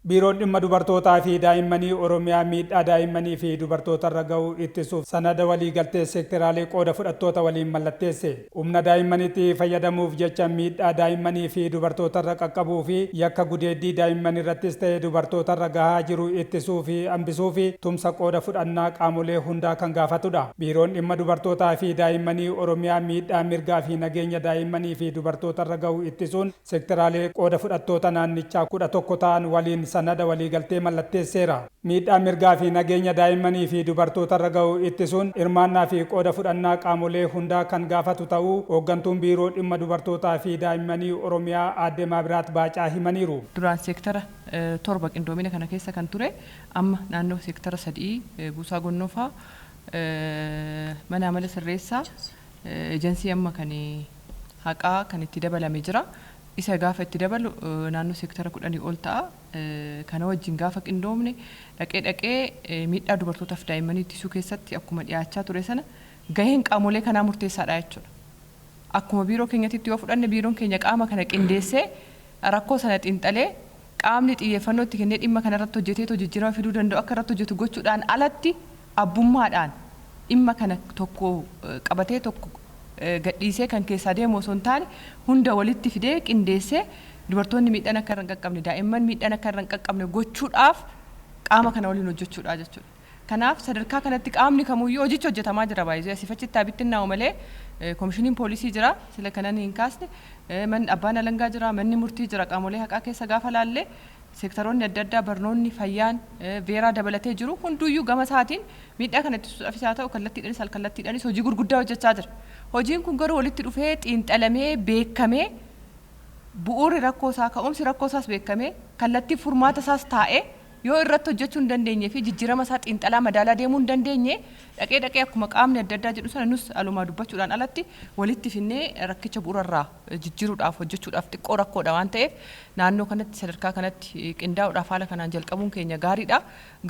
Biiroon Dhimma Dubartootaa fi Daa'immanii Oromiyaa miidhaa daa'immanii fi dubartootarra gahu ittisuuf sanada waliigaltee seekteraalee qooda fudhattoota waliin mallatteesse. Humna daa'immanitti fayyadamuuf jecha miidhaa daa'immanii fi dubartootarra qaqqabuu fi yakka gudeeddii daa'immanirrattis ta'e dubartootarra gahaa jiru ittisuu fi hambisuu fi tumsa qooda fudhannaa qaamolee hundaa kan gaafatudha. Biiroon Dhimma Dubartootaa fi Daa'immanii Oromiyaa miidhaa mirgaa fi nageenya daa'immanii fi dubartootarra gahu ittisuun seekteraalee qooda fudhattoota naannichaa 11 ta'an waliin sanada waliigaltee mallatteesseera. Miidhaa mirgaa fi nageenya daa'immanii fi dubartootarra gahu ittisuun hirmaannaa fi qooda fudhannaa qaamolee hundaa kan gaafatu ta'uu hooggantuun Biiroo Dhimma Dubartootaa fi Daa'immanii Oromiyaa Aadde Maabiraat Baacaa himaniiru. Duraan seektara 7 qindoomina kana keessa kan ture, amma naannoo seektara 3, Buusaa Gonnoofaa, mana amala sirreessaa, ejensii amma kan haqaa kan itti dabalame jira. Isa gaafa itti dabalu naannoo seektara 10 ol ta'a. Kana wajjin gaafa qindoomne dhaqee dhaqee miidhaa dubartootaaf daa'immanii ittisuu keessatti akkuma dhiyaachaa ture sana gaheen qaamolee kanaa murteessaadha jechuudha. Akkuma biiroo keenyatti yoo fudhanne, biiroon keenya qaama kana qindeessee, rakkoo sana xiinxalee, qaamni xiyyeeffannoo itti kennee dhimma kana irratti hojjetee jijjiirama fiduu danda'u akka irratti hojjetu gochuudhaan alatti, abbummaadhaan dhimma kana tokko qabatee tokko gadhiisee kan keessaa deemu osoo hin taane, hunda walitti fidee qindeessee dubartoonni miidhaan akka irra hin qaqqabne, daa'imman miidhaan akka irra hin qaqqabne gochuudhaaf qaama kana waliin hojjechuudha jechuudha. Kanaaf sadarkaa kanatti qaamni kamuyyuu hojichi hojjetamaa jira. Baay'ee asii achitti abittinnaa'u malee komishiniin poolisii jira, sila kanan hin kaasne, manni abbaan alangaa jira, manni murtii jira. Qaamolee haqaa keessa gaafa laallee, seektaroonni adda addaa, barnoonni, fayyaan, veeraa dabalatee jiru hunduyyuu gama isaatiin miidhaa kana ittisuudhaafis haa ta'u kallattiidhaanis alkallattiidhaanis hojii gurguddaa hojjechaa jira. Hojiin kun garuu walitti dhufee xiinxalamee beekamee, bu'uurri rakkoo isaa, ka'umsi rakkoo isaas beekamee, kallattii furmaata isaas taa'ee yoo irratti hojjechuu hin dandeenye fi jijjiirama isaa xiinxalaa madaalaa deemuu hin dandeenye, dhaqee dhaqee akkuma qaamni adda addaa jedhu sana nus alumaa dubbachuudhaan alatti walitti finnee rakkicha bu'uurarraa jijjiiruudhaaf hojjechuudhaaf xiqqoo rakkoodha waan ta'eef, naannoo kanatti sadarkaa kanatti qindaa'uudhaaf haala kanaan jalqabuun keenya gaariidha.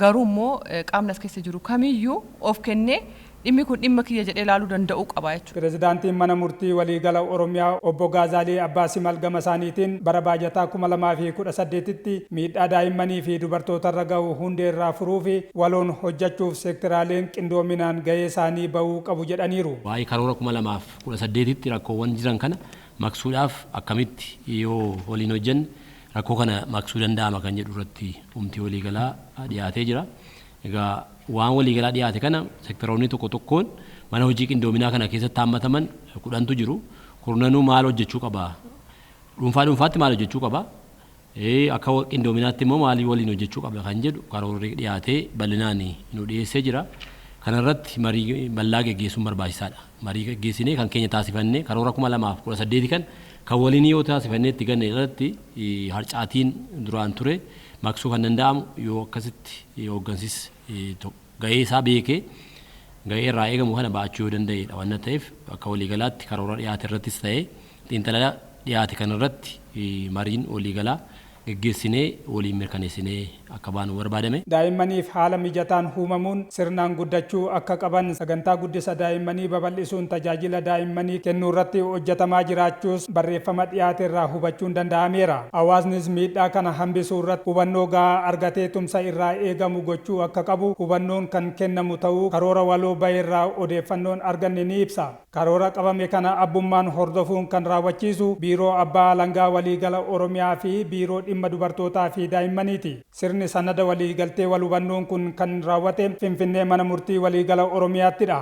Garuu immoo qaamni as keessa jiru kamiyyuu of kennee dhimmi kun dhimma kiyya jedhee ilaaluu danda'uu qaba jechuudha. Pireezidaantiin Mana Murtii Waliigala Oromiyaa Obbo Gaazaalii Abbaa Simal gama isaaniitiin bara baajataa 2018tti miidhaa daa'immanii fi dubartootarra gahu hundeerraa furuu fi waloon hojjechuuf seekteraaleen qindoominaan gahee isaanii bahuu qabu jedhaniiru. Waa'ee karoora 2018tti rakkoowwan jiran kana maqsuudhaaf akkamitti yoo waliin hojjenne rakkoo kana maqsuu danda'ama kan jedhu irratti humti waliigalaa dhiyaatee jira. Egaa waan waliigalaa dhiyaate kana seektaroonni tokko tokkoon mana hojii qindoominaa kana keessatti haammataman 10tu jiru. Kurnanuu maal hojjechuu qaba? Dhuunfaa dhuunfaatti maal hojjechuu qaba? Akka qindoominaatti immoo maalii waliin hojjechuu qaba kan jedhu karoorri dhiyaatee bal'inaan nu dhiyeessee jira. Kanarratti marii bal'aa geggeessuun barbaachisaadha. Marii geggeessinee kan keenya taasifannee karoora 2018 kan waliin yoo taasifannee itti ganne irratti harcaatiin duraan ture maqsuu kan danda'amu yoo akkasitti hooggansis gahee isaa beekee gahee irraa eegamu kana ba'achuu yoo danda'edha waan ta'eef, akka waliigalaatti karoora dhiyaate irrattis ta'ee xiinxala dhiyaate kanarratti mariin waliigalaa geggeessinee waliin mirkaneessinee akka baanu barbaadame. Daa'immaniif haala mijataan uumamuun sirnaan guddachuu akka qaban sagantaa guddisa daa'immanii babal'isuun tajaajila daa'immanii kennuu irratti hojjetamaa jiraachuus barreeffama dhiyaate irraa hubachuun danda'ameera. Hawaasnis miidhaa kana hambisuu irratti hubannoo gahaa argatee tumsa irraa eegamu gochuu akka qabu hubannoon kan kennamu ta'uu karoora waloo baheerraa odeeffannoon arganne ni ibsa. Karoora qabame kana abbummaan hordofuun kan raawwachiisu Biiroo Abbaa Alangaa Waliigala Oromiyaa fi Biiroo Dhimma Dubartootaa fi Daa'immaniiti. Sirni sanada waliigaltee wal hubannoon kun kan raawwate Finfinnee Mana Murtii Waliigala Oromiyaattidha.